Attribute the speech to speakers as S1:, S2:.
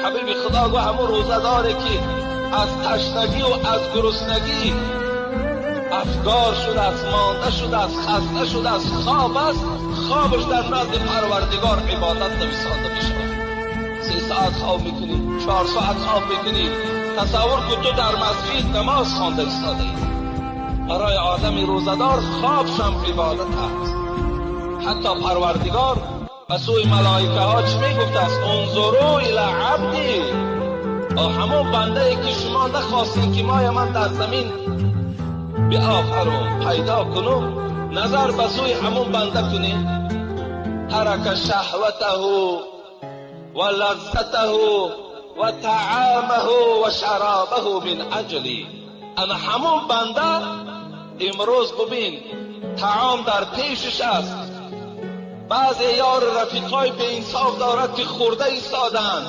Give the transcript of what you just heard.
S1: Ҳабиби Худо гуфт: ҳамун рӯзадоре ки аз ташнагӣ ва аз гуруснагӣ афгор шудааст, монда шудааст, хаста шудааст, хоб аст, хобаш дар назди Парвардигор ибодат нависонда мешавад. 3 соат хоб мекунӣ, 4 соат хоб мекунӣ, тасаввур кун, ту дар масҷид намоз хонда истодаӣ. Барои одами рӯзадор хобшам ибодат аст. Ҳатто Парвардигор ба сӯи малоикаҳо чӣ мегуфтааст? انظروا إلى عبدي. Ҳамон бандае ки шумо нахостем, ки моя ман дар замин биофарум, пайдо кунум, назар ба сӯи ҳамон банда кунем. ترك شهوته ولذته وطعامه وشرابه من أجلي. Ана ҳамон банда имрӯз, бубин, таом дар пешаш аст, баъзе ёру рафиқҳои беинсоф дорад, ки хӯрда истодаанд.